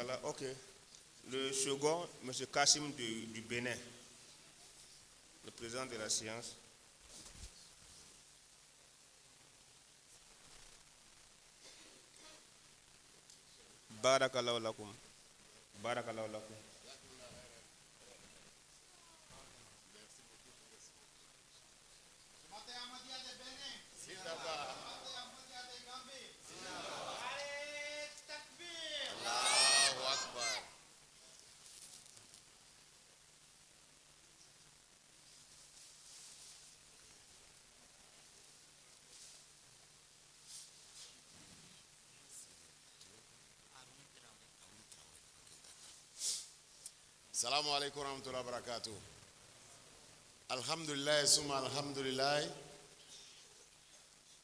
Voilà, ok. Le second, M. Kassim du Bénin, le président de la séance. بارك الله لكم. بارك الله لكم. الله أكبر. السلام عليكم ورحمة الله وبركاته. الحمد لله، ثم الحمد لله.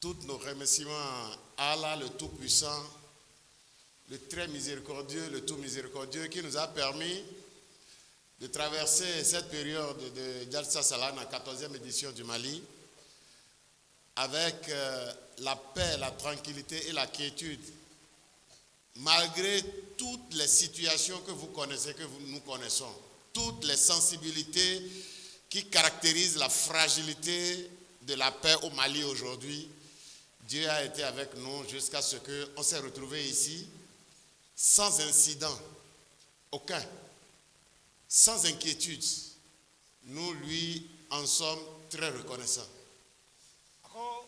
Tous nos remerciements à Allah, le Tout-Puissant, le très miséricordieux, le tout miséricordieux, qui nous a permis de traverser cette période de Jalsa Salana, 14e édition du Mali, avec la paix, la tranquillité et la quiétude, malgré toutes les situations que vous connaissez, que nous connaissons, toutes les sensibilités qui caractérisent la fragilité de la paix au Mali aujourd'hui. Dieu a été avec nous jusqu'à ce qu'on s'est retrouvé ici sans incident, aucun, sans inquiétude. Nous lui en sommes très reconnaissants. A ko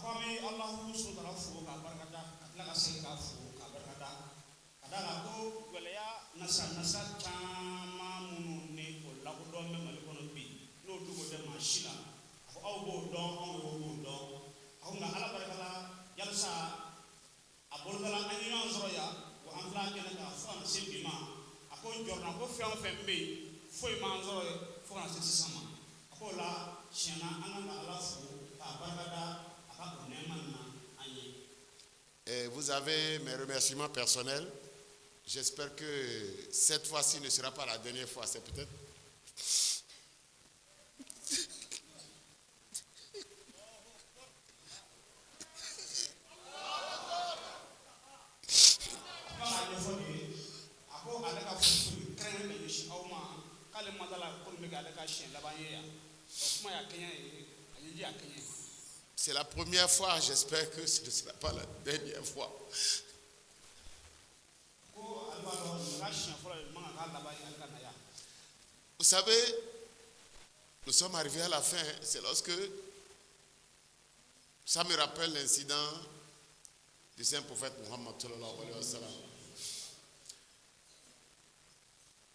an bɛ Alahu subahana fo k'a barikada, ka tila ka segin k'a fo k'a barikada, ka d'a kan ko gɛlɛya nasa nasa caman minnu ni o lakodɔn bɛ Mali kɔnɔ bi, n'o dogo tɛ maa si la, a ko aw b'o dɔn, anw yɛrɛ b'o dɔn. A ko nka Ala barika la, yalisa a bolodala an ye ɲɔgɔn sɔrɔ yan wa an filɛ kɛnɛ kan fo ka na se bi ma. A ko jɔrɔna ko fɛn o fɛn bɛ yen, foyi m'an sɔrɔ fo ka na se sisan ma. A ko o la tiɲɛna an kan ka Ala fo k'a barikada a ka o nɛɛma nin na an ye. Et vous avez mes remerciements personnels. J'espère que cette fois-ci ne sera pas la dernière fois. C'est peut-être. A k'a ɲɛfɔ de ye, a ko ale ka foli kɛrɛnkɛrɛn ka ɲɛsin aw ma, k'ale ma da la ko nin bɛ kɛ ale ka siɲɛ laban ye yan. O kuma y'a kɛɲɛ ye, a ɲɛji y'a kɛɲɛ ye. C'est la première fois, j'espère que ce ne sera pas la dernière fois. Ko ale b'a dɔn nin ka siɲɛ fɔlɔ ye, man kan k'a laban ye ale ka na yan. Vous savez, nous sommes arrivés à la fin. C'est lorsque ça me rappelle l'incident du saint prophète Muhammad صلى الله عليه وسلم.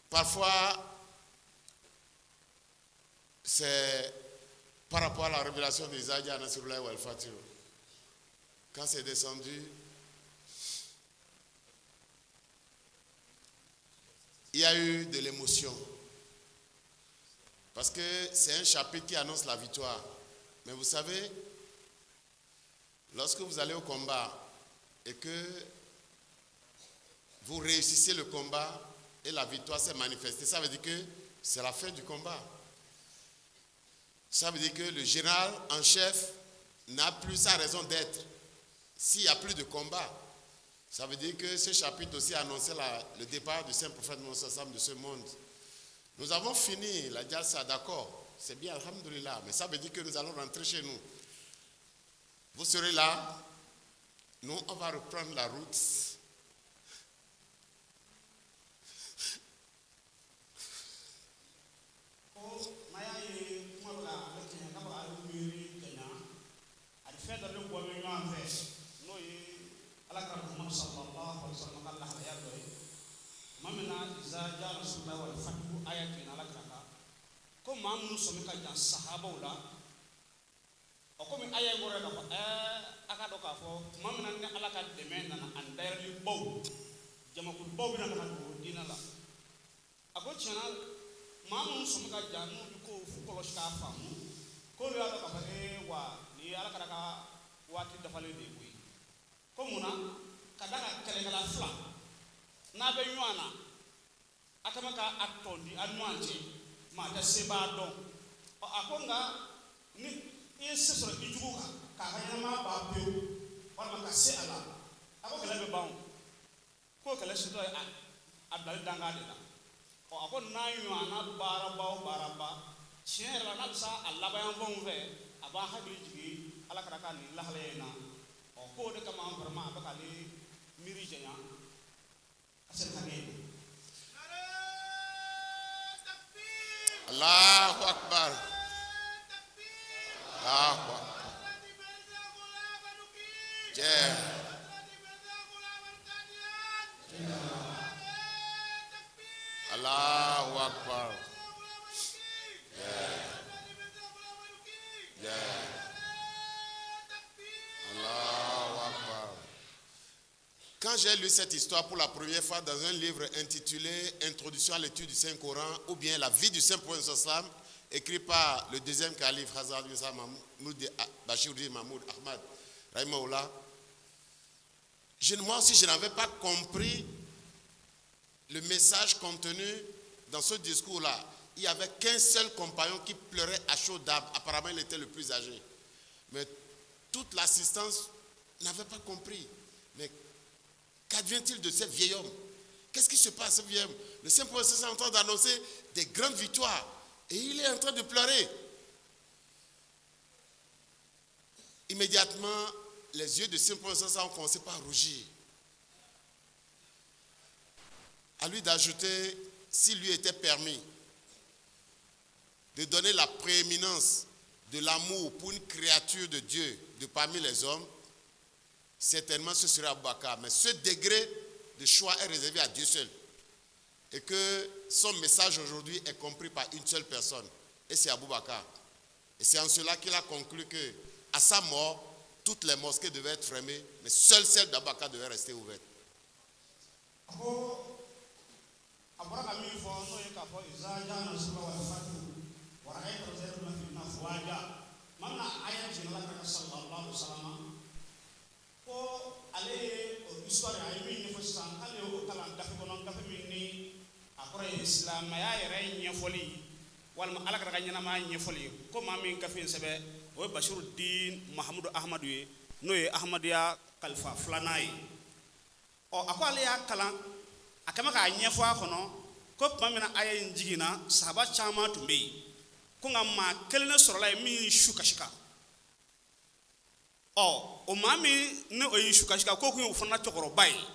Parfois, c'est par rapport à la révélation d'إذا جاء نصر الله والفتح. Quand c'est descendu, il y a eu de l'émotion. Parce que c'est un chapitre qui annonce la victoire. Mais vous savez, lorsque vous allez au combat et que vous réussissez le combat et la victoire s'est manifestée, ça veut dire que c'est la fin du combat. Ça veut dire que le général en chef n'a plus sa raison d'être. S'il n'y a plus de combat, ça veut dire que ce chapitre aussi annonçait le départ du saint prophète Mohammed de ce monde. Nous avons fini la Jalsa, d'accord, c'est bien, الحمد لله, mais ça veut dire que nous allons rentrer chez nous. Vous serez là, nous, on va reprendre la route. Ko n'a y'a ye kuma bɛ ka ale kɛɲɛ k'a bɛ ka ale miiri kɛɲa ani fɛn dɔ de bɔ bɛ ɲɔgɔn fɛ, n'o ye Ala kira Muhammadu صلى الله عليه وسلم ka lahalaya dɔ ye. Tuma min na إذا جاء نصر الله والفتح aya jiginna Ala kira kan, ko maa minnu sɔmi ka jan sahabaw la, ɔ komi aya in kɔrɔ ye k'a fɔ a ka dɔn k'a fɔ tuma min na ni Ala ka dɛmɛ nana ani dayɛlɛlibaw, jamakulubaw bɛna ka na don diinɛ la. A ko tiɲɛna, maa minnu sɔmi ka jan, n'u bɛ ko kɔlɔsi k'a faamu, k'olu y'a dɔn k'a fɔ ee wa nin ye Ala kira ka waati dafalen de ye koyi. Ko munna? Ka da kan kɛlɛkɛla fila n'a bɛ ɲɔgɔn na, a kama ka a tɔn di a ɲɔgɔn cɛ, maa tɛ sebaa dɔn. Ɔ, a ko nka ni i ye se sɔrɔ i jugu kan k'a ka ɲɛnamaya ban pewu, walima ka se a la, a ko kɛlɛ bɛ bɛ ban o. K'o kɛlɛ sitɔ ye a bilali danga de la. Ɔ, a ko n'a ɲɔgɔnna baaraba o baaraba, tiɲɛ yɛrɛ la, n'a bɛ se a laban yanfanw fɛ, a b'an hakili jigin Ala kɛra ka nin lahalaya in na. Ɔ, k'o de kama vraiment a bɛ k'ale miiri janya ka se nin hakɛ in na. Allahu Akbar. Allahu Akbar. Jai. Allahu Akbar. Jai. Jai. Allahu Akbar. Quand j'ai lu cette histoire pour la première fois dans un livre intitulé Introduction à l'étude du Saint-Coran ou bien La vie du Saint Prophète sallam, écrit par le deuxième calife Hazrat Mirza Mahmoud Bashiruddin Mahmoud Ahmad rahimahullah, moi aussi je n'avais pas compris le message contenu dans ce discours-là. Il n'y avait qu'un seul compagnon qui pleurait à chaud d'âme. Apparemment, il était le plus âgé. Mais toute l'assistance n'avait pas compris. Mais qu'advient-il de ce vieil homme? Qu'est-ce qui se passe, ce vieil homme? Le Saint Prophète est en train d'annoncer des grandes victoires. Et il est en train de pleurer. Immédiatement, les yeux de Saint Prophète ont commencé par rougir. À lui d'ajouter, s'il lui était permis de donner la prééminence de l'amour pour une créature de Dieu de parmi les hommes, certainement ce serait Abou Bakr. Mais ce degré de choix est réservé à Dieu seul. Et que son message aujourd'hui est compris par une seule personne, et c'est Abou Bakr. Et c'est en cela qu'il a conclu que, à sa mort, toutes les mosquées devaient être fermées, mais seule celle d'Abou Bakr devait rester ouverte. A ko a bɔra ka min fɔ, n'o ye k'a fɔ izaja nasrullahi wal fathu wa ra'ayta yadkhuluna fi dini afwaja, maa min na aya jiginna Ala kira sallallahu alaihi wasallam, ko ale ye o histoire a ye min ɲɛfɔ sisan, k'ale ye o kalan gafe kɔnɔ, gafe min ni a kɔrɔ ye silamɛya yɛrɛ ɲɛfɔli walima Ala kira ka ɲɛnamaya ɲɛfɔli, ko maa min gafe in sɛbɛn, o ye Bashiruddin Mahamudu Ahmadu ye, n'o ye Ahmaduya kalifa filanan ye. Ɔ, a ko ale y'a kalan, a kɛmɛ k'a ɲɛfɔ a kɔnɔ ko tuma min na aya in jiginna, sahaba caman tun bɛ yen, ko nka maa kelen de sɔrɔla yen min y'i su kasi kan. Ɔ, o maa min ni o y'i su kasi kan, k'o kun ye o fana cɛkɔrɔba ye.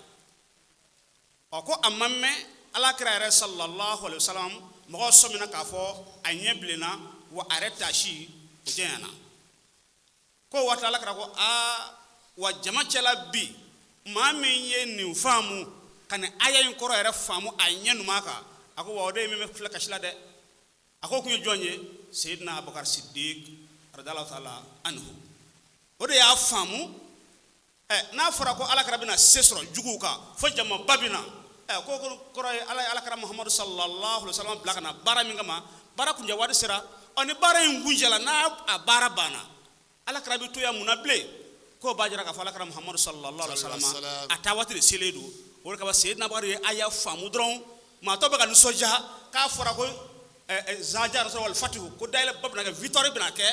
Ɔ, ko a ma mɛn, Ala kira yɛrɛ sallallahu alaihi wasallam, mɔgɔw sɔmina k'a fɔ a ɲɛ bilenna wa a yɛrɛ taasi o janyana. Ko waati Ala kira ko aa, wa jama cɛla bi, maa min ye nin faamu ka nin aya in kɔrɔ yɛrɛ faamu a ɲɛ numan kan, a ko wa o de ye min bɛ filɛ kasi la dɛ. A ko o kun ye jɔn ye? Seyidina Abubakar Siddiq radiyallahu ta'ala anhu, o de y'a faamu. Ɛ, n'a fɔra ko Ala kira bɛna se sɔrɔ juguw kan fo jamaba bɛ na, ɛ, ko kɔrɔ ye Ala ye Ala kira Muhamadu sallallahu alaihi wasallam bila ka na baara min kama, baara kuncɛ waati sera. Ɔ, ni baara in kuncɛla, n'a a baara banna, Ala kira bɛ to yan mun na bilen? K'o b'a jira k'a fɔ Ala kira Muhamadu sallallahu alaihi wasallam a taa waati de selen don. O de kama Seyidina Abubakar ye aya faamu dɔrɔn, maa tɔ bɛ ka nisɔndiya k'a fɔra ko zaja nasɔrɔ wal fatihu, ko dayɛlɛ ba bɛna kɛ, victoire bɛna kɛ.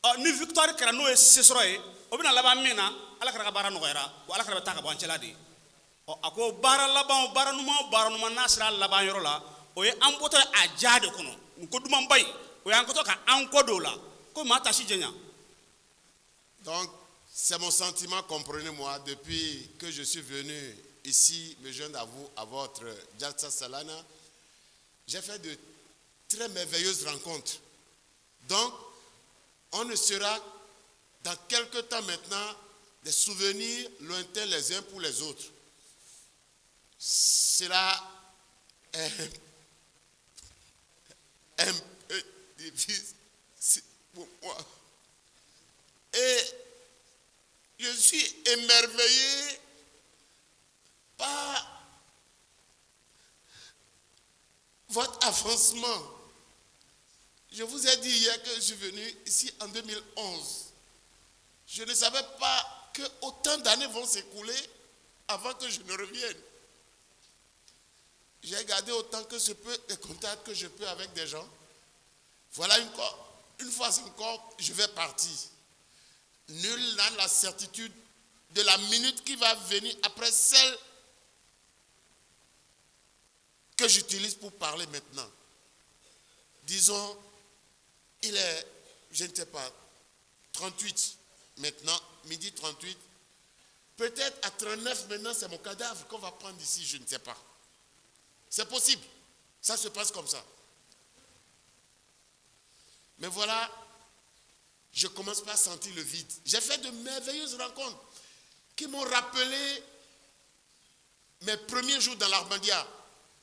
Ɔ, ni victoire kɛra, n'o ye se sɔrɔ ye, o bɛna laban min na, Ala kira ka baara nɔgɔyara wa Ala kira bɛ taa ka bɔ an cɛla de. Ɔ, a ko baara laban, baara ɲuman o baara ɲuman n'a sera a laban yɔrɔ la, o ye an bɔtɔ ye a ja de kɔnɔ, nin ko dumanba in, o y'an kɛtɔ ka an kɔ don o la, ko maa tasi jɛnya. Donc, c'est mon sentiment, comprenez-moi, depuis que je suis venu ici me joindre à vous, à votre Jalsa Salana, j'ai fait de très merveilleuses rencontres. Donc, on ne sera dans quelques temps maintenant des souvenirs lointains les uns pour les autres. Cela est un peu difficile pour moi. Et je suis émerveillé par votre avancement. Je vous ai dit hier que je suis venu ici en 2011. Je ne savais pas que autant d'années vont s'écouler avant que je ne revienne. J'ai gardé autant que je peux les contacts que je peux avec des gens. Voilà une fois encore, je vais partir. Nul n'a la certitude de la minute qui va venir après celle que j'utilise pour parler maintenant. Disons, il est, je ne sais pas, 38 maintenant, midi 38. Peut-être à 39 maintenant, c'est mon cadavre qu'on va prendre ici, je ne sais pas. C'est possible. Ça se passe comme ça. Mais voilà, je commence par sentir le vide. J'ai fait de merveilleuses rencontres qui m'ont rappelé mes premiers jours dans l'Ahmadiyya.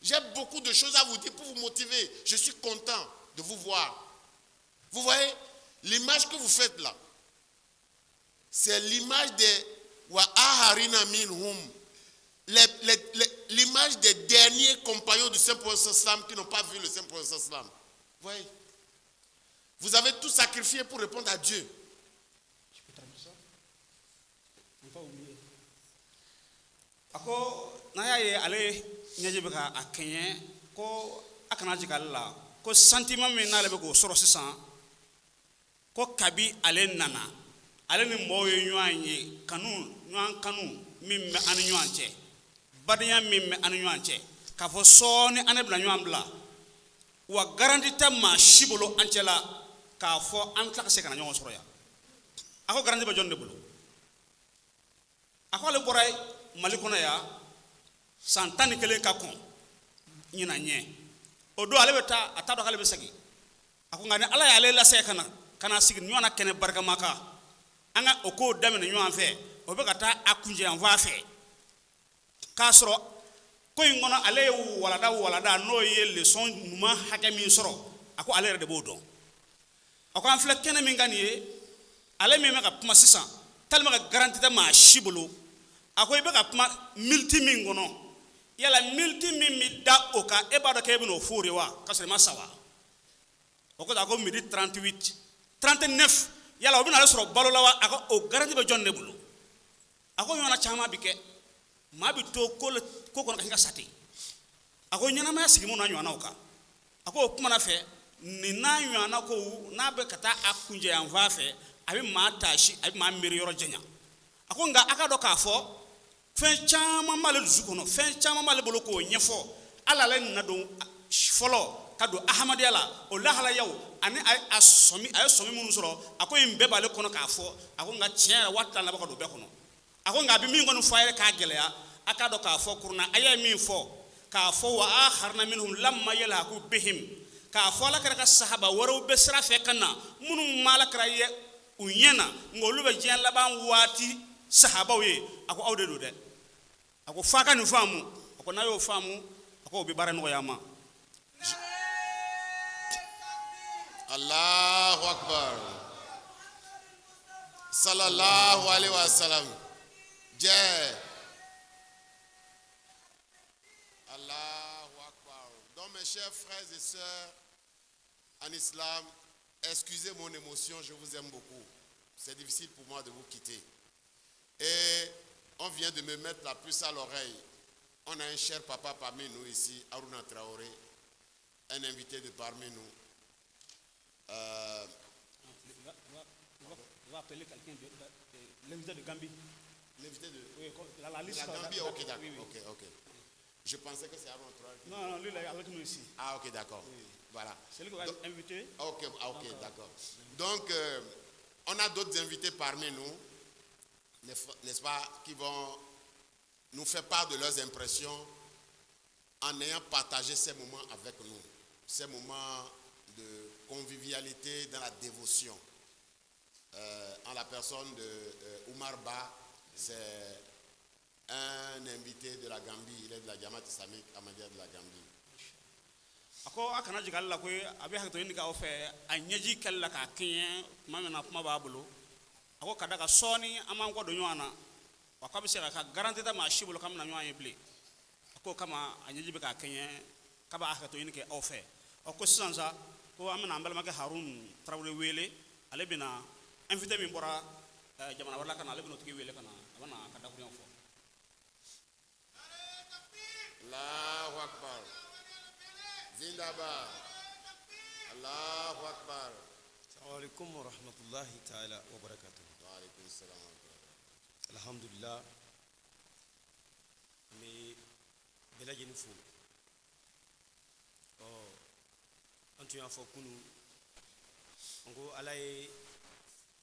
J'ai beaucoup de choses à vous dire pour vous motiver. Je suis content de vous voir. Vous voyez, l'image que vous faites là, c'est l'image des وآخرين منهم, l'image des derniers compagnons du Saint Prophète سلم qui n'ont pas vu le Saint Prophète سلم. Vous voyez, vous avez tout sacrifié pour répondre à Dieu. Je peux traduire ça? On va oublier. A ko n'a y'a ye ale ɲɛji bɛ ka a kɛɲɛ, ko a kana jigin ale la, ko sentiment min n'ale bɛ k'o sɔrɔ sisan, ko kabi ale nana, ale ni mɔgɔw ye ɲɔgɔn ye, kanu, ɲɔgɔn kanu min bɛ an ni ɲɔgɔn cɛ, badenya min bɛ an ni ɲɔgɔn cɛ, k'a fɔ sɔɔni an bɛna ɲɔgɔn bila wa, garantie tɛ maa si bolo an cɛ la k'a fɔ an tila ka se ka na ɲɔgɔn sɔrɔ yan. A ko garantie bɛ jɔn de bolo? A ko ale bɔra Mali kɔnɔ yan san 11 ka kɔn ɲinan ɲɛ. O don ale bɛ taa, a t'a dɔn k'ale bɛ segin. A ko nka ni Ala y'ale lase ka na sigi ɲɔgɔn na kɛnɛ barikama kan, an ka o kow daminɛ ɲɔgɔn fɛ, o bɛ ka taa a kuncɛ yan fan fɛ, k'a sɔrɔ ko in kɔnɔ ale ye walada walada n'o ye leçon ɲuman hakɛ min sɔrɔ, a ko ale yɛrɛ de b'o dɔn. A ko an filɛ kɛnɛ min kan nin ye, ale min bɛ ka kuma sisan, tellement que garantie tɛ maa si bolo. A ko i bɛ ka kuma minute min kɔnɔ, yala minute min bɛ da o kan, e b'a dɔn k'e bɛ n'o fɔ o de wa, k'a sɔrɔ i ma sa wa? O ko a ko midi 38 39, yala o bɛna ale sɔrɔ balo la wa? A ko o garantie bɛ jɔn de bolo? A ko ɲɔgɔnna caman bɛ kɛ, maa bɛ to ko ko kɔnɔ ka se ka sa ten. A ko ɲɛnamaya sigi mun n'a ɲɔgɔnnaw kan. A ko o kumana fɛ nin n'a ɲɔgɔnna kow n'a bɛ ka taa a kuncɛ yan fan fɛ, a bɛ maa taasi, a bɛ maa miiri yɔrɔ janya. A ko nka a ka dɔn k'a fɔ fɛn caman b'ale dusu kɔnɔ, fɛn caman b'ale bolo k'o ɲɛfɔ. Hali ale nana don fɔlɔ ka don ahamadiya la, o lahalayaw ani a sɔmi, a ye sɔmi minnu sɔrɔ, a ko in bɛɛ b'ale kɔnɔ k'a fɔ. A ko nka tiɲɛ yɛrɛ, waati t'an laban ka don bɛɛ kɔnɔ. A ko nka a bɛ min kɔni fɔ a yɛrɛ k'a gɛlɛya, a k'a dɔn k'a fɔ kuruna a ye min fɔ k'a fɔ وآخرين منهم لما يلحقوا بهم, k'a fɔ Ala kɛra ka sahaba wɛrɛw bɛ sira fɛ ka na, minnu ma Ala kɛra ye u ɲɛ na, nka olu bɛ diɲɛ laban waati sahabaw ye. A ko aw de don dɛ. A ko f'a ka nin faamu. A ko n'a y'o faamu, a ko o bɛ baara nɔgɔya a ma. الله أكبر. صلى الله عليه وسلم. Jai. الله أكبر. Donc mes chers frères et sœurs en islam, excusez mon émotion, je vous aime beaucoup. C'est difficile pour moi de vous quitter. Et on vient de me mettre la puce à l'oreille. On a un cher papa parmi nous ici, Aruna Traoré, un invité de parmi nous. On va appeler quelqu'un de l'invité de Gambie. L'invité de Oui, la liste. La Gambie, ok, d'accord. Oui. Ok, ok. Je pensais que c'est Aruna Traoré. Non, non, lui, il est avec nous ici. Ah, ok, d'accord. Voilà. C'est lui qu'on va inviter. Ok, ah, ok, d'accord. Donc, on a d'autres invités parmi nous, n'est-ce pas, qui vont nous faire part de leurs impressions en ayant partagé ces moments avec nous, ces moments de convivialité dans la dévotion. En la personne de Oumar Ba, c'est un invité de la Gambie, il est de la Jamaat islamique Ahmadiyya de la Gambie. A ko a kana jigin ale la koyi, a bɛ hakɛto ɲini k'aw fɛ, a ɲɛji kɛli la k'a kɛɲɛ tuma min na kuma b'a bolo. A ko ka da kan sɔɔni an b'an kɔ don ɲɔgɔn na wa, k'a bɛ se ka garantie tɛ maa si bolo k'an bɛna ɲɔgɔn ye bilen. A k'o kama a ɲɛji bɛ k'a kɛɲɛ, k'a b'a hakɛto ɲini kɛ aw fɛ. Ɔ ko sisan sa, ko an bɛna an balimakɛ Harun Tarawele wele. Ale bɛna invité min bɔra jamana wɛrɛ la ka na, ale bɛna o tigi wele ka na, a bɛna a ka dakuruɲɛ fɔ. الله أكبر. زنده باد. الله أكبر. السلام عليكم ورحمة الله تعالى وبركاته. وعليكم السلام ورحمة الله. Alhamdulillah, an bɛ bɛɛ lajɛlen fo. Ɔ, an tun y'a fɔ kunun, an ko Ala ye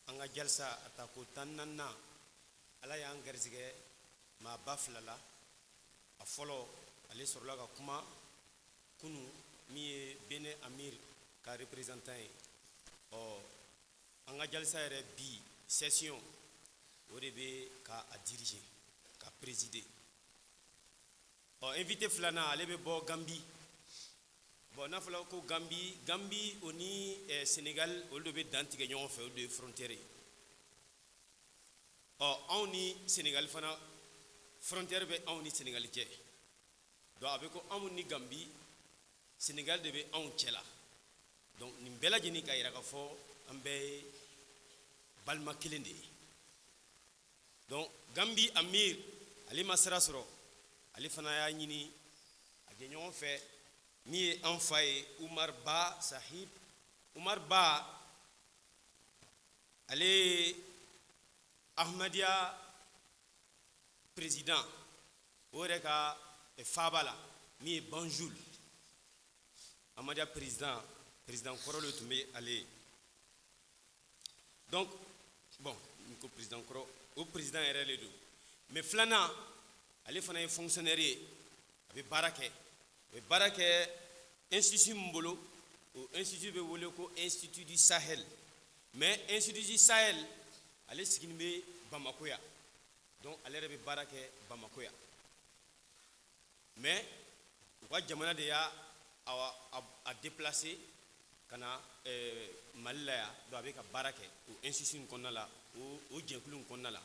an ka jalisa a ta ko 14nan, Ala y'an garisɛgɛ maaba fila la. A fɔlɔ, ale sɔrɔla ka kuma kunun, min ye Benin Amir ka représentant ye. Ɔ, an ka jalisa yɛrɛ bi session, o de bɛ ka a diriger, ka présider. Ɔ, invité filanan, ale bɛ bɔ Gambi. Bon, n'a fɔra ko Gambi, Gambi o ni Sénégal, olu de bɛ dan tigɛ ɲɔgɔn fɛ, olu de ye frontière ye. Ɔ, anw ni Sénégal fana, frontière bɛ anw ni Sénégal cɛ. Donc a bɛ ko anw ni Gambi, Sénégal de bɛ anw cɛ la. Donc nin bɛɛ lajɛlen ka yira k'a fɔ an bɛɛ ye balima kelen de ye. Donc Gambi Amir, ale ma sira sɔrɔ, ale fana y'a ɲini a jɛɲɔgɔn fɛ, min ye an fa ye, Umar Ba Sahib. Umar Ba, ale ye Ahmadiyya président o yɛrɛ ka faaba la, min ye Banjul. Ahmadiyya président, président kɔrɔ de tun bɛ ale ye. Donc bon, n ko président kɔrɔ, o président yɛrɛ de don. Mais filanan, ale fana ye fonctionnaire ye, a bɛ baara kɛ, a bɛ baara kɛ institut min bolo, o institut bɛ wele ko Institut du Sahel. Mais Institut du Sahel, ale sigilen bɛ Bamako yan. Donc ale yɛrɛ bɛ baara kɛ Bamako yan, mais u ka jamana de y'a a déplacé ka na Mali la yan. Donc a bɛ ka baara kɛ o institut in kɔnɔna la, o jɛkulu in kɔnɔna la.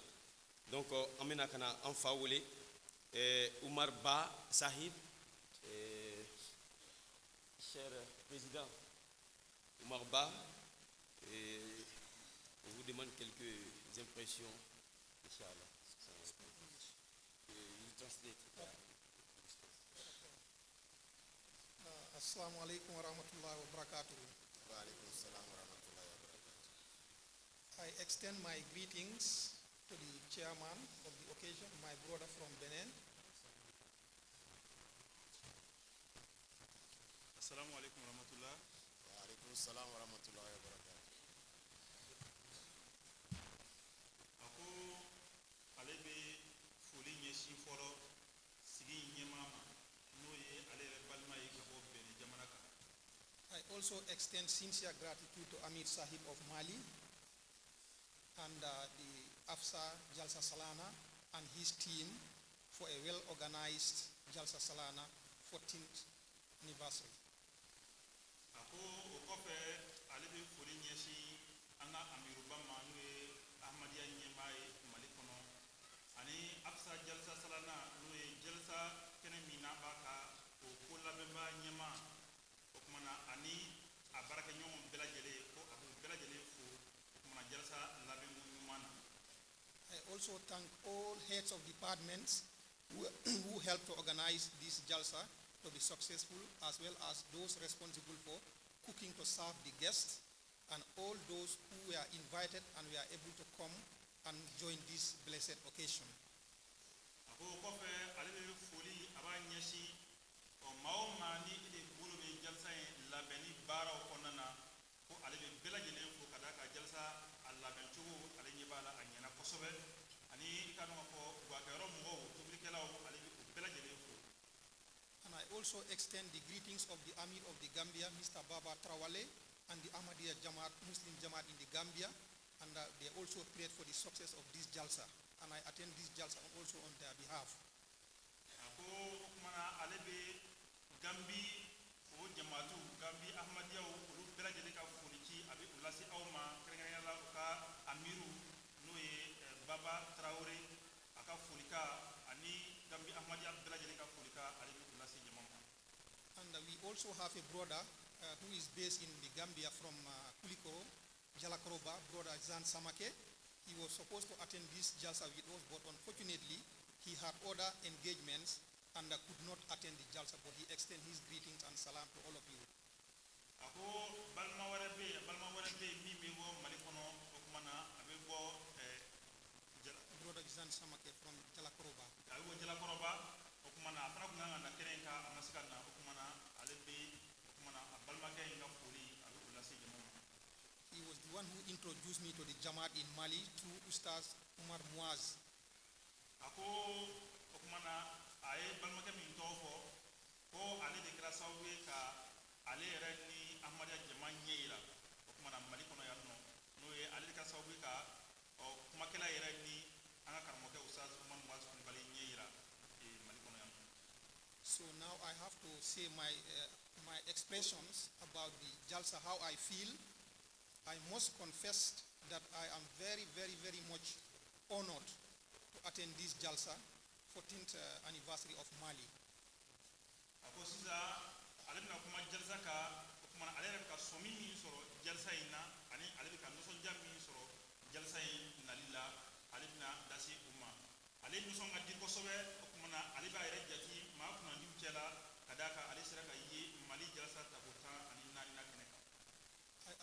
Donc an bɛna ka na an fa wele, Umar Ba Sahib, cher président Umar Ba, et on vous demande quelques impressions, Inch'Allah. You translate. Assalamu alaikum wa rahmatullahi wa barakatuh. Wa alaikum salam wa rahmatullahi wa barakatuh. I extend my greetings to the chairman of the occasion, my brother from Benin. Assalamu alaikum warahmatullah. Wa alaikum salam wa rahmatullahi wa barakatuh. A ko ale bɛ foli ɲɛsin fɔlɔ sigi in ɲɛmaa ma, n'o ye ale yɛrɛ balima ye ka bɔ Benin jamana kan. I also extend sincere gratitude to Amir Sahib of Mali and the AFSA Jalsa Salana and his team for a well-organized Jalsa Salana 14th anniversary. A ko o kɔfɛ, ale bɛ foli ɲɛsin an ka amiruba ma, n'o ye Ahmadiyya ɲɛmaa ye Mali kɔnɔ, ani Afsa Jalsa Salana, n'o ye jalsa kɛnɛ min n'a b'a ka o ko labɛnbaa ɲɛmaa. O kumana, ani a baarakɛɲɔgɔnw bɛɛ lajɛlen, ko a b'u bɛɛ lajɛlen fo o kumana jalsa labɛnko ɲuman na. I also thank all heads of departments who helped to organize this Jalsa to be successful, as well as those responsible for cooking to serve the guests, and all those who were invited and were able to come and join this blessed occasion. A ko o kɔfɛ, ale bɛ foli a b'a ɲɛsin ɔ maa o maa ni e de bolo bɛ jalisa in labɛnni baaraw kɔnɔna na, ko ale bɛ bɛɛ lajɛlen fo ka d'a kan jalisa a labɛncogo, ale ɲɛ b'a la, a ɲɛna kosɛbɛ, ani i ka dɔn k'a fɔ guwakɛyɔrɔ mɔgɔw, tobilikɛlaw, ale bɛ u bɛɛ lajɛlen fo. And I also extend the greetings of the Amir of the Gambia, Mr. Baba Trawale, and the Ahmadiyya Jamaat, Muslim Jamaat in the Gambia, and they also prayed for the success of this Jalsa. And I attend this Jalsa also on their behalf. A ko o kumana, ale bɛ Gambi o jamaatu, Gambi Ahmadiyaw, olu bɛɛ lajɛlen ka foli ci, a bɛ u lase aw ma, kɛrɛnkɛrɛnnenya la u ka amiru, n'o ye Baba Tarawele, a ka folika ani Gambi Ahmadiya bɛɛ lajɛlen ka folika, ale bɛ u lase jama ma. And we also have a brother who is based in the Gambia from Kulikoro, Jalakoroba, brother Zan Samake. He was supposed to attend this Jalsa with us, but unfortunately, he had other engagements and could not attend the Jalsa, but he extended his greetings and salam to all of you. A ko balima wɛrɛ bɛ yen, balima wɛrɛ bɛ yen min bɛ bɔ Mali kɔnɔ. O kuma na, a bɛ bɔ Brother Brother Zan Samake from Jalakoroba. A bɛ bɔ Jalakɔrɔba. O kuma na, a fana kun kan ka na kɛnɛ in kan, a ma se ka na. O kuma na, ale bɛ, o kuma na, a balimakɛ in ka foli, a bɛ o lase jama ma. He was the one who introduced me to the Jamaat in Mali through Ustaz Umar Muaz. A ko o kuma na, a ye balimakɛ min tɔgɔ fɔ, ko ale de kɛra sababu ye ka ale yɛrɛ ni Ahmadiyya jama ɲɛ yira, o kuma na, Mali kɔnɔ yan nɔ, n'o ye ale de kɛra sababu ye ka ɔ kumakɛla yɛrɛ ni an ka karamɔgɔkɛ Ustaz Umar Muaz Kulubali ɲɛ yira Mali kɔnɔ yan nɔ. So now I have to say my expressions about the Jalsa, how I feel. I must confess that I am very, very, very much honored to attend this Jalsa, 14th anniversary of Mali. A ko sisan ale bɛna kuma jalisa kan. O kuma na, ale yɛrɛ bɛ ka sɔmi min sɔrɔ jalisa in na, ani ale bɛ ka nisɔndiya min sɔrɔ jalisa in nali la, ale bɛna da se o ma. Ale nisɔn ka di kosɛbɛ. O kuma na, ale b'a yɛrɛ jate maa kunnandiw cɛ la, ka d'a kan ale sera ka ye Mali jalisa tako 14 na kɛnɛ kan.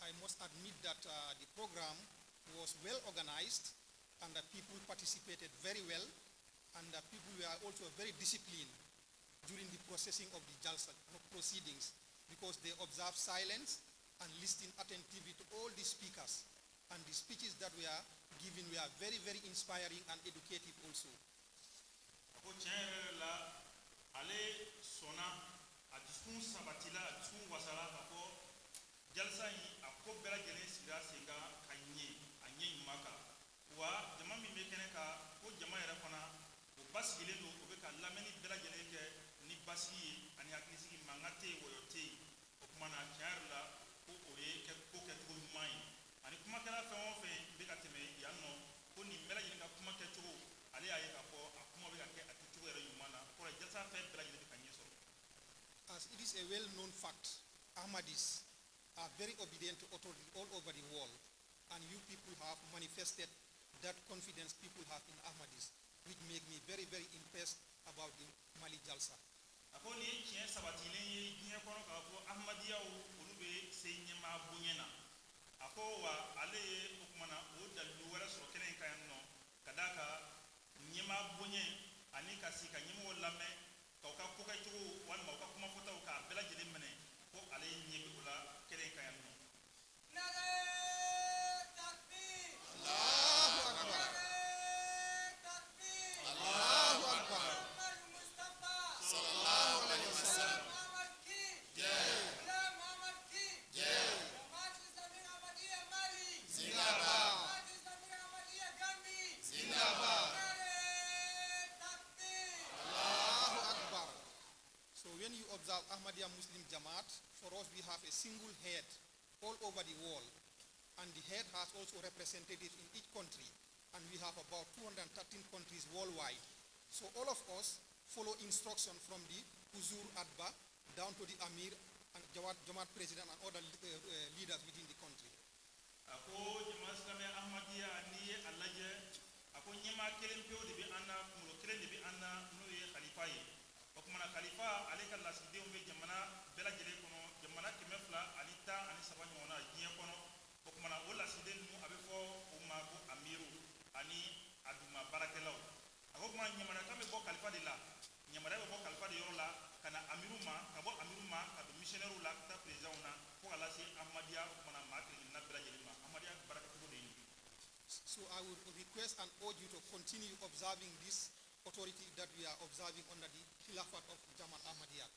I must admit that the program was well organized and that people participated very well and that people were also very disciplined during the processing of the Jalsa proceedings, because they observed silence and listened attentively to all the speakers. And the speeches that were given were very, very inspiring and educative also. A ko tiɲɛ yɛrɛ yɛrɛ la, ale sɔnna, a dusukun sabatila, a dusukun wasala k'a fɔ jalisa in, a ko bɛɛ lajɛlen sigira sen kan ka ɲɛ, a ɲɛ ɲuman kan. Wa jama min bɛ kɛnɛ kan, ko jama yɛrɛ fana, o basigilen don, o bɛ ka lamɛnni bɛɛ lajɛlen kɛ ni basigi ye ani hakilisigi, mankan tɛ yen, wɔyɔ tɛ yen. O kuma na, tiɲɛ yɛrɛ la, ko o ye kɛ ko kɛcogo ɲuman ye. Ani kumakɛla fɛn o fɛn bɛ ka tɛmɛ yan nɔ, ko nin bɛɛ lajɛlen ka kuma kɛcogo, ale y'a ye k'a fɔ a kuma bɛ ka kɛ a kɛcogo yɛrɛ ɲuman na. O kɔrɔ ye jalisa fɛn bɛɛ lajɛlen bɛ ka ɲɛ sɔrɔ. As it is a well-known fact, Ahmadis are very obedient to authority all over the world, and you people have manifested that confidence people have in Ahmadis, which make me very, very impressed about the Mali Jalsa. A ko nin ye tiɲɛ sabatilen ye diɲɛ kɔnɔ k'a fɔ Ahmadiyaw, olu bɛ se ɲɛmaa bonya na. A ko wa ale ye, o kuma na, o dalilu wɛrɛ sɔrɔ kɛnɛ in kan yan nɔ, ka d'a kan ɲɛmaa bonya ani ka sigi ka ɲɛmɔgɔ lamɛn, k'aw ka kokɛcogo walima aw ka kumafɔtaw k'a bɛɛ lajɛlen minɛ, ko ale ɲɛ bɛ o la kɛnɛ in kan yan nɔ. Allahu Akbar. Allahu Akbar. Sallallahu alayhi wa sallam. Zindabad. Zindabad. Allahu Akbar. So when you observe Ahmadiyya Muslim Jamaat, for us we have a single head all over the world. And the head has also representatives in each country. And we have about 213 countries worldwide. So all of us follow instruction from the Huzur Adba down to the Amir and Jamaat President and other leaders within the country. A ko jama silamɛ Ahmadiyya, n'i ye a lajɛ, a ko ɲɛmaa kelen pewu de bɛ an na, kunkolo kelen de bɛ an na, n'o ye khalifa ye. O kumana, khalifa ale ka lasigidenw bɛ jamana bɛɛ lajɛlen kɔnɔ, jamana 213 ɲɔgɔnna diɲɛ kɔnɔ. O kumana, o lasigiden ninnu, a bɛ fɔ o ma ko amiru ani a duguma baarakɛlaw. A ko kuma ɲamariyakan bɛ bɔ khalifa de la, ɲamariya bɛ bɔ khalifa de yɔrɔ la ka na amiru ma, ka bɔ amiru ma ka don missionnaire la, ka taa présidentw na, fo ka lase Ahmadiyya, o kumana, maa kelen kelenna bɛɛ lajɛlen ma. Ahmadiyya baarakɛcogo de ye nin ye. So I would request and urge you to continue observing this authority that we are observing under the Khilafat of Jamaat Ahmadiyyat.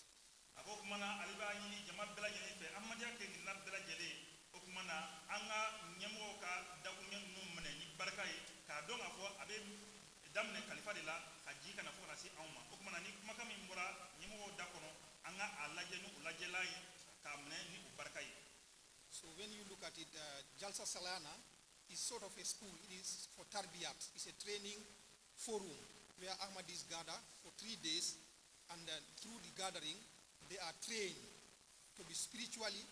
A ko kuma na, ale b'a ɲini jama bɛɛ lajɛlen fɛ, Ahmadiyya kelen kelenna bɛɛ lajɛlen, o kuma na, an ka ɲɛmɔgɔw ka dakuruɲɛ ninnu minɛ ni barika ye, k'a dɔn k'a fɔ a bɛ daminɛ kalifa de la ka jigin ka na fo ka na se anw ma. O kuma na, ni kumakan min bɔra ɲɛmɔgɔw da kɔnɔ, an ka a lajɛ ni o lajɛlan ye, k'a minɛ ni o barika ye. So when you look at it, Jalsa Salana is sort of a school. It is for tarbiyat. It's a training forum where Ahmadis gather for 3 days, and then through the gathering, they are trained to be spiritually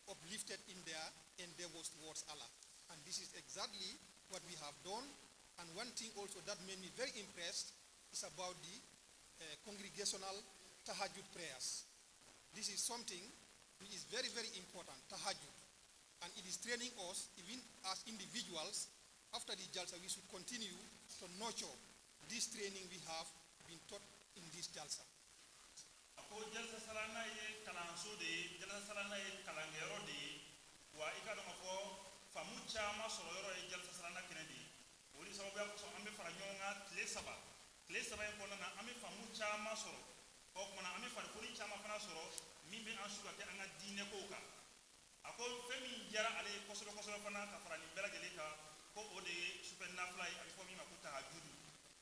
uplifted in their endeavors towards Allah. And this is exactly what we have done. And one thing also that made me very impressed is about the congregational tahajjud prayers. This is something which is very, very important, tahajjud. And it is training us, even as individuals, After the Jalsa, we should continue to nurture this training we have been taught in this Jalsa. A ko jalisa salana ye kalanso de ye, jalisa salana ye kalankɛyɔrɔ de ye, wa i ka dɔn k'a fɔ faamu caman sɔrɔ yɔrɔ ye jalisa salana kɛnɛ de ye. O de sababuya kosɔn an bɛ fara ɲɔgɔn kan tile 3. Tile 3 in kɔnɔna na, an bɛ faamu caman sɔrɔ. O kumana, an bɛ farikolo caman fana sɔrɔ min bɛ an su ka kɛ an ka diinɛ kow kan. A ko fɛn min diyara ale ye kosɛbɛ kosɛbɛ fana ka fara nin bɛɛ lajɛlen kan, ko o de ye sufɛ nafila ye, a bɛ fɔ min ma ko tahajudu.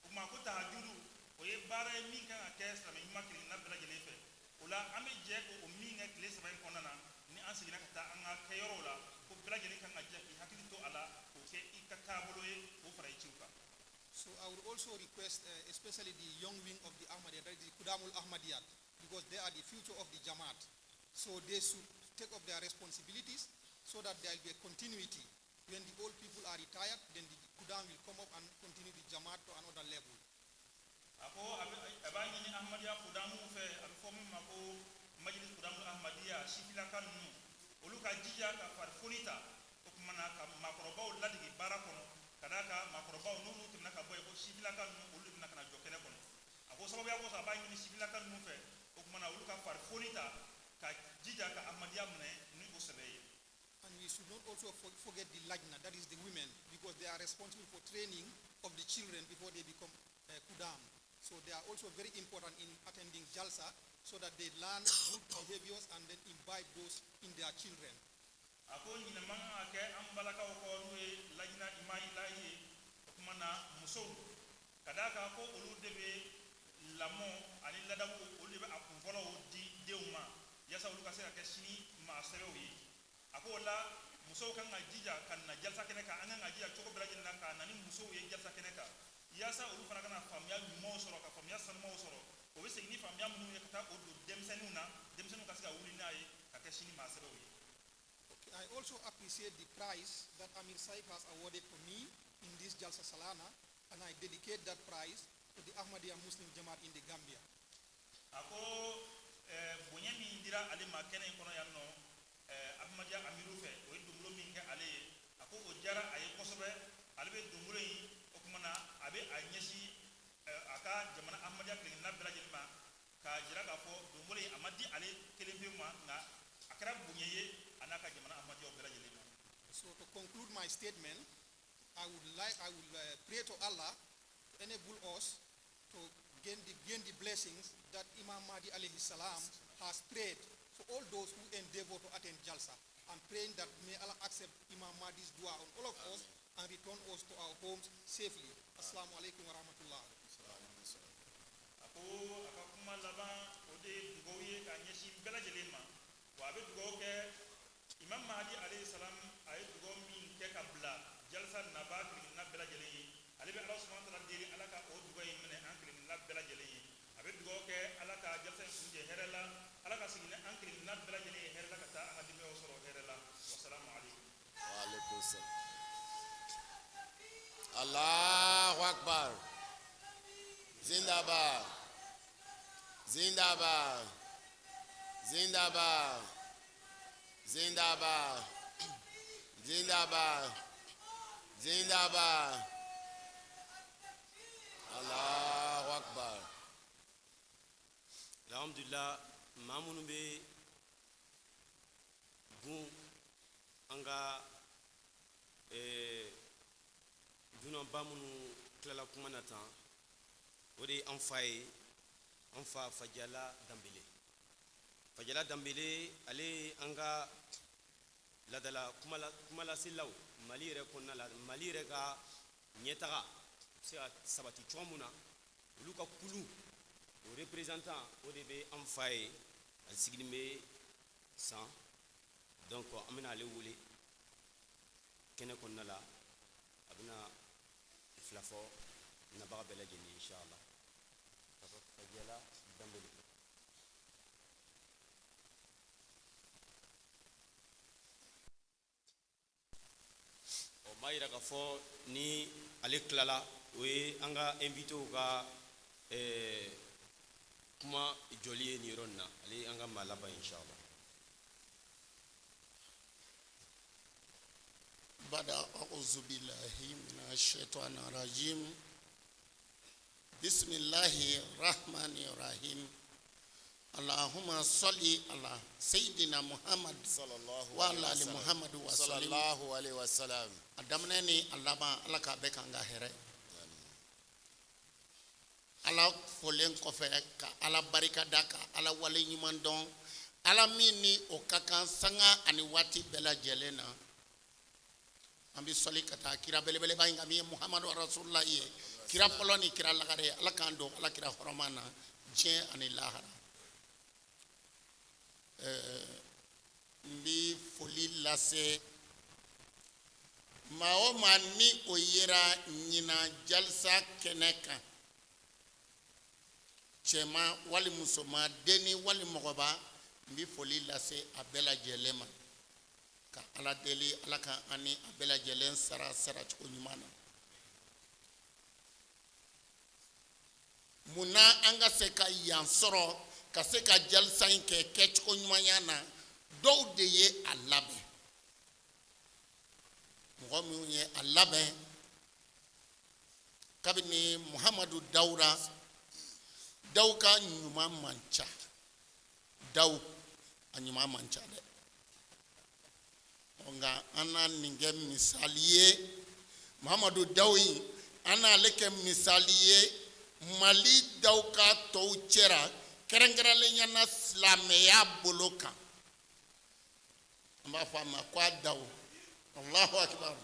O tuma, ko tahajudu, o ye baara ye min kan ka kɛ silamɛ ɲuman kelenkelenna bɛɛ lajɛlen fɛ. O la, an bɛ jɛ k'o min kɛ tile 3 in kɔnɔna na, ni an seginna ka taa an ka kɛyɔrɔw la, ko bɛɛ lajɛlen kan ka jɛ k'i hakili to a la, k'o kɛ i ka taabolo ye, k'o fara i ciw kan. So I would also request, especially the young wing of the Ahmadiyya, that is the Kudamul Ahmadiyyat, because they are the future of the Jamaat. So they should take up their responsibilities so that there will be a continuity. When the old people are retired, then the Kudam will come up and continue the Jamaat to another level. A ko a b'a ɲini Ahmadiyya kudamu fɛ, a bɛ fɔ min ma ko Majilis Kudamu Ahmadiyya, sifilaka ninnu, olu ka jija ka farifoni ta, o tuma na ka maakɔrɔbaw ladege baara kɔnɔ, ka d'a kan maakɔrɔbaw n'olu tɛmɛna ka bɔ yen, ko sifilaka ninnu, olu de bɛna ka na jɔ kɛnɛ kɔnɔ. A ko sababuya kosɔn, a b'a ɲini sifilaka ninnu fɛ, o tuma na olu ka farifoni ta ka jija ka Ahmadiyya minɛ ni o sɛbɛ ye. And we should not also forget the Lajna, that is the women, because they are responsible for training of the children before they become Kudam. So they are also very important in attending Jalsa so that they learn good behaviors and then imbibe those in their children. A ko ɲinɛ man kan ka kɛ an balakaw kɔ, n'o ye Lajina Imayilayi ye, o tuma na musow, ka d'a kan ko olu de bɛ lamɔ ani ladamu, olu de bɛ a kunfɔlɔw di denw ma yaasa olu ka se ka kɛ sini maa sɛbɛw ye. A ko o la, musow kan ka jija ka na jalisa kɛnɛ kan. An kan ka jija cogo bɛɛ lajɛlen na ka na ni musow ye jalisa kɛnɛ kan, yaasa olu fana kana faamuya ɲumanw sɔrɔ, ka faamuya sanumaw sɔrɔ. O bɛ segin ni faamuya minnu ye ka taa o don denmisɛnninw na, denmisɛnninw ka se ka wuli n'a ye ka kɛ sini maa sɛbɛw ye. Okay, I also appreciate the prize that Amir Saib has awarded for me in this Jalsa Salana, and I dedicate that prize to the Ahmadiyya Muslim Jamaat in the Gambia. A ko bonya min dira ale ma kɛnɛ in kɔnɔ yan nɔ, Ahmadiyya amiru fɛ, o ye donbolo min kɛ ale ye, a ko o diyara a ye kosɛbɛ. Ale bɛ donbolo in, o tuma na a bɛ a ɲɛsin a ka jamana Ahmadiyya kelenkelenna bɛɛ lajɛlen ma, k'a jira k'a fɔ donbolo in, a ma di ale kelen pe ma, nka a kɛra bonya ye a n'a ka jamana Ahmadiyyaw bɛɛ lajɛlen ma. So to conclude my statement, I will pray to Allah to enable us to gain the blessings that Imam Mahdi alayhi salam has prayed for all those who endeavor to attend Jalsa. I'm praying that may Allah accept Imam Mahdi's dua on all of us and return us to our homes safely. Assalamu alaikum wa rahmatullah. A ko a ka kuma laban, o de ye dugawu ye k'a ɲɛsin bɛɛ lajɛlen ma. Wa a bɛ dugawu kɛ Imam Mahdi alayhi salam, a ye dugawu min kɛ ka bila jalisa naba kelenkelenna bɛɛ lajɛlen ye, ale bɛ Ala subahana taala deli Ala ka o dugawu in minɛ an kelenkelenna bɛɛ lajɛlen ye. A bɛ dugawu kɛ Ala ka jalisa in kuncɛ hɛrɛ la, Ala ka segin ni an kelenkelenna bɛɛ lajɛlen ye hɛrɛ la, ka taa an ka denbayaw sɔrɔ hɛrɛ la. Wasalamu aleykum. Wa alaikum salam. Allahu Akbar. Zindabad. Zindabad. Zindabad. Zindabad. Zindabad. Zindabad. Allahu Akbar. Alhamdulillah, maa minnu bɛ gun an ka dunanba minnu tilala kuma na tan, o de ye an fa ye, an fa Fajala Danbele. Fajala Danbele, ale ye an ka ladala kumalaselaw Mali yɛrɛ kɔnɔna la. Mali yɛrɛ ka ɲɛtaga bɛ se ka sabati cogo mun na, olu ka kulu o représentant, o de bɛ an fa ye. A sigilen bɛ san, donc an bɛna ale wele kɛnɛ kɔnɔna la, a bɛna fila fɔ nabaga bɛɛ lajɛlen, inshallah. Papa Fajala Danbele. O b'a yira k'a fɔ ni ale tilala, o ye an ka invitéw ka kuma jɔli ye nin yɔrɔ nin na. Ale ye an ka maa laban, inshallah. بعد أعوذ أعوذ بالله من الشيطان الرجيم بسم الله الرحمن الرحيم اللهم صل على سيدنا محمد Sallallahu وعلى alayhi آل wa sallam. محمد وسلم. Sallallahu alayhi wa sallam. A daminɛ ni a laban, Ala k'a bɛɛ k'an ka hɛrɛ. Ala folen kɔfɛ, ka Ala barika da, ka Ala wale ɲuman dɔn, Ala min ni o ka kan sanga ani waati bɛɛ lajɛlen na. An bɛ sɔli ka taa kira belebeleba in kan, min ye Muhamadu Rasulula ye, kira fɔlɔ ni kira lagare ye. Ala k'an don Ala kira hɔrɔma na diɲɛ ani lahara. N bɛ foli lase maa o maa ni o yera ɲinan jalisa kɛnɛ kan, cɛman wali musoman, denni wali mɔgɔba, n bɛ foli lase a bɛɛ lajɛlen ma, ka Ala deli, Ala ka an ni a bɛɛ lajɛlen sara saracogo ɲuman na. Munna an ka se ka yan sɔrɔ, ka se ka jalisa in kɛ kɛcogo ɲumanya na? Dɔw de ye a labɛn. Mɔgɔ minnu ye a labɛn, kabini Muhamadu Dawuda Daw ka ɲuman man ca, Daw a ɲuman man ca dɛ, nka an na nin kɛ misali ye. Muhamadu Daw in, an n'ale kɛ misali ye Mali Daw ka tɔw cɛra, kɛrɛnkɛrɛnlenya na silamɛya bolo kan. An b'a fɔ a ma ko a Daw. Allahu akibar.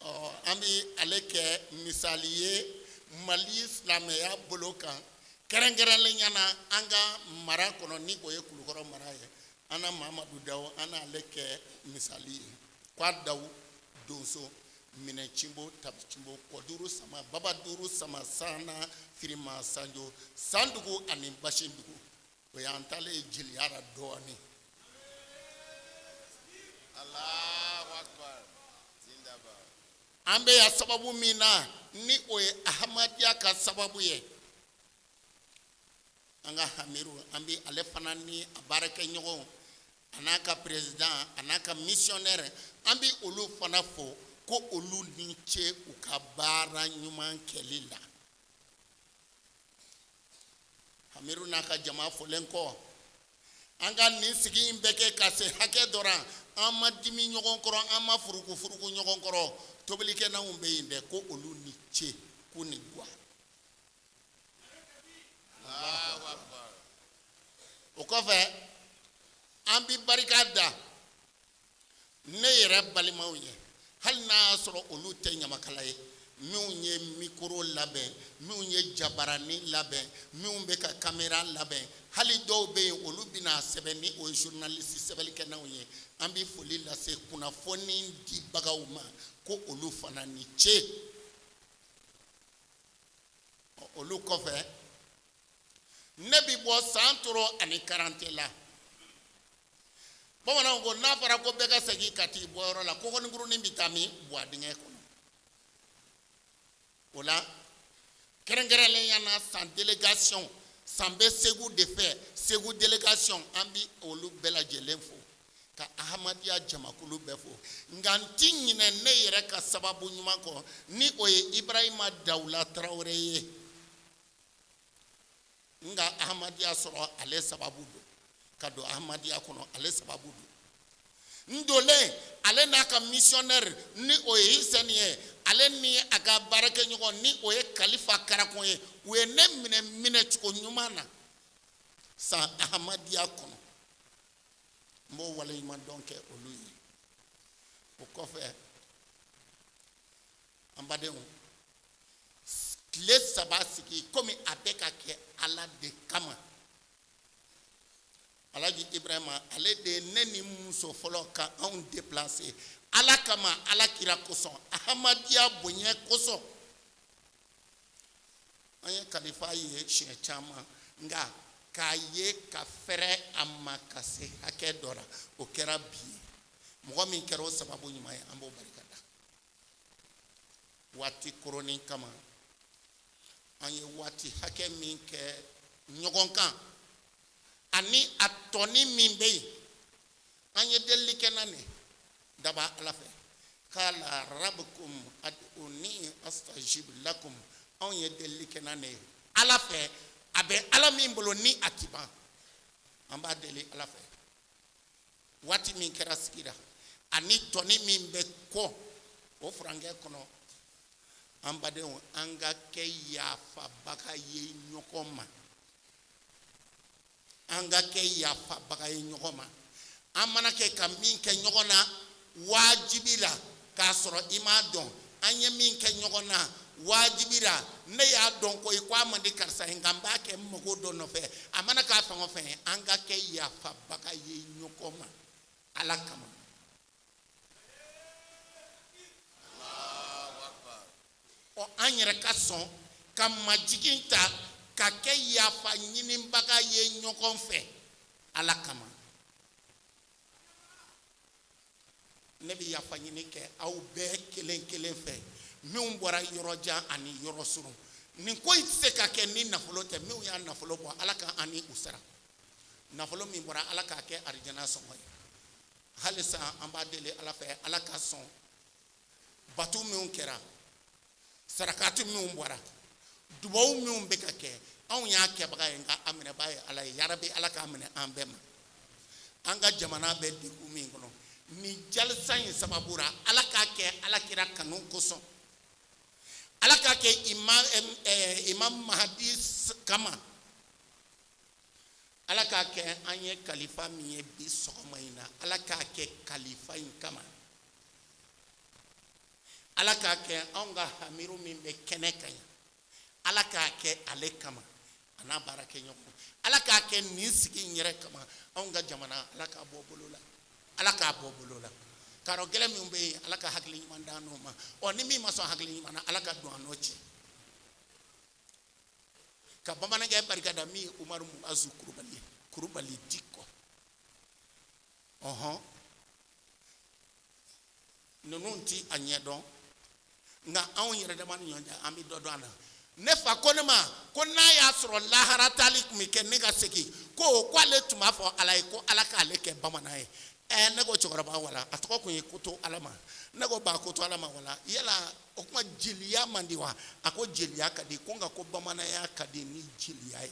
Ɔ, an bɛ ale kɛ misali ye Mali silamɛya bolo kan, kɛrɛnkɛrɛnlenya na an ka mara kɔnɔ, ni o ye Kulukɔrɔ mara ye. An na Mamadu Daw, an n'ale kɛ misali ye ko a Daw donso minɛ cinbo tabi cinbo kɔ duuru sama baba duuru sama sanna firima sanjo sandugu ani basindugu. O y'an talen ye jeliya la dɔɔnin. Allahu akbar. Zindaba. An bɛ yan sababu min na, ni o ye Ahamadiya ka sababu ye, an ka hamiru, an bɛ ale fana ni a baarakɛɲɔgɔnw, a n'a ka président, a n'a ka missionnaire, an bɛ olu fana fo ko olu ni ce u ka baara ɲuman kɛli la. Hamiru n'a ka jama folen kɔ, an ka nin sigi in bɛ kɛ ka se hakɛ dɔ la, an ma dimi ɲɔgɔn kɔrɔ, an ma furuku furuku ɲɔgɔn kɔrɔ. Tobilikɛnanw bɛ yen dɛ, ko olu ni ce, k'u ni guwa. Allahu akbar. O kɔfɛ, an bɛ barika da ne yɛrɛ balimaw ye, hali n'a y'a sɔrɔ olu tɛ ɲamakala ye, minnu ye mikoro labɛn, minnu ye jabaranin labɛn, minnu bɛ ka kamera labɛn, hali dɔw bɛ yen, olu bɛna sɛbɛn, ni o ye journaliste sɛbɛnnikɛlaw ye. An bɛ foli lase kunnafoni dibagaw ma ko olu fana ni ce. Olu kɔfɛ, ne bɛ bɔ san toro ani karante la. Bamananw ko n'a fɔra ko bɛɛ ka segin ka t'i bɔyɔrɔ la, kɔkɔnikurunin bɛ taa min buwa dingɛ kɔnɔ. O la, kɛrɛnkɛrɛnlenya na, san délégation, san bɛ Segu de fɛ, Segu délégation, an bɛ olu bɛɛ lajɛlen fo, ka Ahamadiya jamakulu bɛɛ fo. Nka n ti ɲinɛ ne yɛrɛ ka sababu ɲuman kɔ, ni o ye Ibrahima Dawula Tarawele ye. N ka Ahamadiya sɔrɔ, ale sababu don. Ka don Ahamadiya kɔnɔ, ale sababu don. N donlen, ale n'a ka missionnaire, ni o ye Hisɛni ye, ale ni a ka baarakɛɲɔgɔn, ni o ye Kalifa Karakon ye, u ye ne minɛ minɛcogo ɲuman na san Ahamadiya kɔnɔ. N b'o waleɲuman dɔn kɛ olu ye. O kɔfɛ, an badenw, tile 3 sigi, komi a bɛ ka kɛ Ala de kama, Alaji Ibrahima, ale de ye ne ni muso fɔlɔ ka anw déplacer Ala kama, Ala kira kosɔn, Ahamadiya bonya kosɔn. An ye kalifa ye siɲɛ caman, nka k'a ye ka fɛrɛ a ma ka se hakɛ dɔ la, o kɛra bi ye. Mɔgɔ min kɛra o sababu ɲuman ye, an b'o barika da. Waati koronin kama, an ye waati hakɛ min kɛ ɲɔgɔn kan ani a tɔni min bɛ yen, an ye delili kɛ na nin daba Ala fɛ. Kala rabukum ad'uni astajib lakum. Anw ye delili kɛ n'a ye Ala fɛ, a bɛ Ala min bolo ni a ti ban, an b'a deli Ala fɛ. Waati min kɛra sigi la ani tɔni min bɛ kɔ o furankɛ kɔnɔ, an badenw, an ka kɛ yafabaga ye ɲɔgɔn ma, an ka kɛ yafabaga ye ɲɔgɔn ma. An mana kɛ ka min kɛ ɲɔgɔn na wajibi la k'a sɔrɔ i m'a dɔn, an ye min kɛ ɲɔgɔn na wajibi la, ne y'a dɔn ko i ko a man di karisa ye, nka n b'a kɛ n mago dɔ nɔfɛ, a mana k'a fɛn o fɛn ye, an ka kɛ yafabaga ye ɲɔgɔn ma Ala kama. Ɔ, an yɛrɛ ka sɔn ka majigin ta ka kɛ yafa ɲinibaga ye ɲɔgɔn fɛ Ala kama. Ne bɛ yafa ɲini kɛ aw bɛɛ kelen kelen fɛ, minnu bɔra yɔrɔ jan ani yɔrɔ surun. Nin ko in tɛ se ka kɛ ni nafolo tɛ. Minnu y'a nafolo bɔ, Ala ka an ni u sara. Nafolo min bɔra, Ala k'a kɛ arijana sɔngɔ ye. Halisa an b'a deli Ala fɛ, Ala ka sɔn bato minnu kɛra, sarakati minnu bɔra, dubawu minnu bɛ ka kɛ, anw y'a kɛbaga ye, nka a minɛbaa ye Ala ye. Yarabi, Ala k'a minɛ an bɛɛ ma. An ka jamana bɛ degun min kɔnɔ nin jalisa in sababu la, Ala k'a kɛ Ala kira kanu kosɔn, Ala k'a kɛ Imam Mahadi kama, Ala k'a kɛ an ye kalifa min ye bi sɔgɔma in na, Ala k'a kɛ kalifa in kama, Ala k'a kɛ anw ka hamiru min bɛ kɛnɛ kan yan, Ala k'a kɛ ale kama a n'a baarakɛɲɔgɔn, Ala k'a kɛ nin sigi in yɛrɛ kama. Anw ka jamana, Ala k'a bɔ bolo la, Ala k'a bɔ bolo la. Karɔ gɛlɛn minnu bɛ yen, Ala ka hakili ɲuman d'an n'o ma. Ɔ, ni min ma sɔn hakili ɲuman na, Ala ka don an n'o cɛ. Ka bamanankɛ barika da min ye Umaru Muazu Kulubali ye, Kulubali Dikɔ. Ɔhɔn, ninnu ti a ɲɛdɔn, nka anw yɛrɛ dama ni ɲɔgɔn cɛ, an bɛ dɔ dɔn a la. Ne fa ko ne ma ko n'a y'a sɔrɔ lahara taali tun bɛ kɛ ne ka segin ko k'ale tun b'a fɔ Ala ye ko Ala k'ale kɛ bamanan ye. Ɛɛ, ne ko cɛkɔrɔba, wala a tɔgɔ tun ye Koto Ala ma. Ne ko ba Koto Ala ma, wala yala o kuma jeliya man di wa? A ko jeliya ka di, ko nka ko bamananya ka di ni jeliya ye.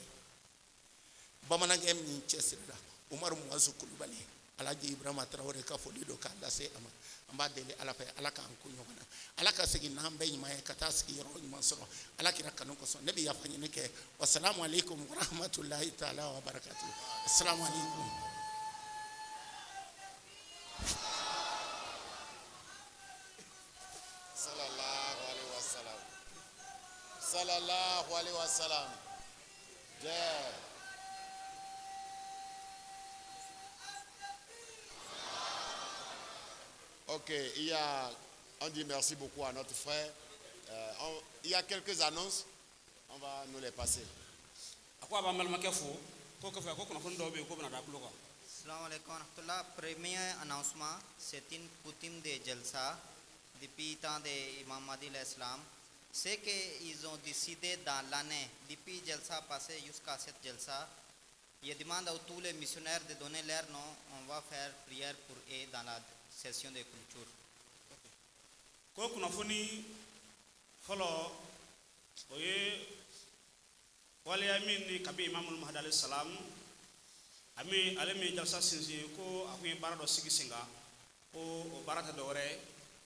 Bamanankɛ min cɛsirila, Umaru Muazu Kulubali, Alhaji Ibrahima Tarawele ka foli don k'a lase a ma. An b'a deli Ala fɛ, Ala k'an ko ɲɔgɔn na, Ala ka segin n'an bɛɛ ɲuman ye ka taa sigi yɔrɔ ɲuman sɔrɔ Ala kira kanu kosɔn. Ne bɛ yafa ɲini kɛ. Wasalamu aleykum warahmatulahi taala wa barakatu. Asalamu aleykum. Sallallahu alaihi wasallam. Sallallahu alaihi wasallam. Yeah. Ok, on dit merci beaucoup à notre frère. Il y a quelques annonces, on va nous les passer. A ko a b'an balimakɛ fo k'o kɔfɛ ko kunnafoni dɔw bɛ yen k'o bɛna da tulo kan. Assalamu alaikum wa rahmatullah. Premier announcement, c'est une coutume de Jalsa depuis temps de Imam Mahdi alayhi salam. C'est qu'ils ont décidé dans l'année, depuis Jalsa passé jusqu'à cette Jalsa, ils demandent à tous les missionnaires de donner leur nom. On va faire prière pour eux dans la session de clôture. Ko kunnafoni fɔlɔ, o ye waleya min ni kabi Imamul Mahdi alayhi salam, a min ale min ye jalisa sinsin, ko a kun ye baara dɔ sigi sen kan, ko o baara tɛ dɔwɛrɛ ye,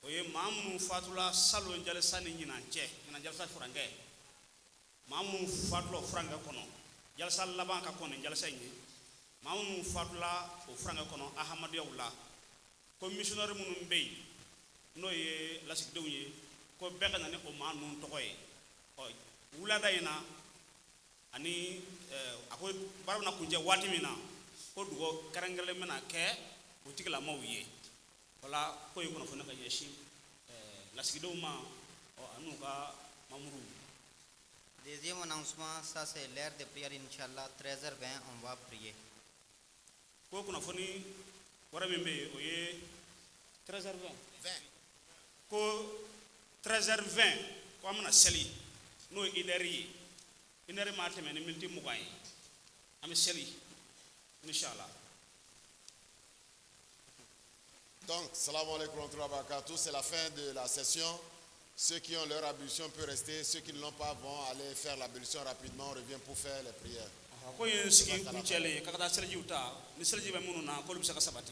o ye maa minnu fatula salon jalisa ni ɲinan cɛ, ɲinan jalisa furankɛ, maa minnu fatula o furankɛ kɔnɔ, jalisa laban ka kɔn nin jalisa in ye, maa minnu fatula o furankɛ kɔnɔ ahamaduyaw la, ko missionnaire minnu bɛ yen n'o ye lasigidenw ye, ko bɛɛ ka na ni o maa ninnu tɔgɔ ye. Ɔ, wulada in na ani a ko baara bɛna kuncɛ waati min na, ko dugawu kɛrɛnkɛrɛnlen bɛna kɛ o tigilamaaw ye. O la ko ye kunnafoni ka ɲɛsin lasigidenw ma, ɔ, ani u ka mamuruw. Deuxième annoncement, ça c'est l'heure de prière, Inch'Allah, 13h20, on va prier. Ko kunnafoni wɛrɛ min bɛ yen, o ye 13h20, ko 13h20 ko an bɛna seli, n'o ye une heure ye, une heure maa tɛmɛ ni miniti 20 ye, an bɛ seli inshallah. Donc, salam alaikum wa rahmatullahi wa barakatuh. C'est la fin de la session. Ceux qui ont leur ablution peuvent rester. Ceux qui ne l'ont pas vont aller faire l'ablution rapidement. On revient pour faire les prières. Ko ye sigi kuncɛlen ye ka taa selijiw ta ni seliji bɛ minnu na k'olu bɛ se ka sabati.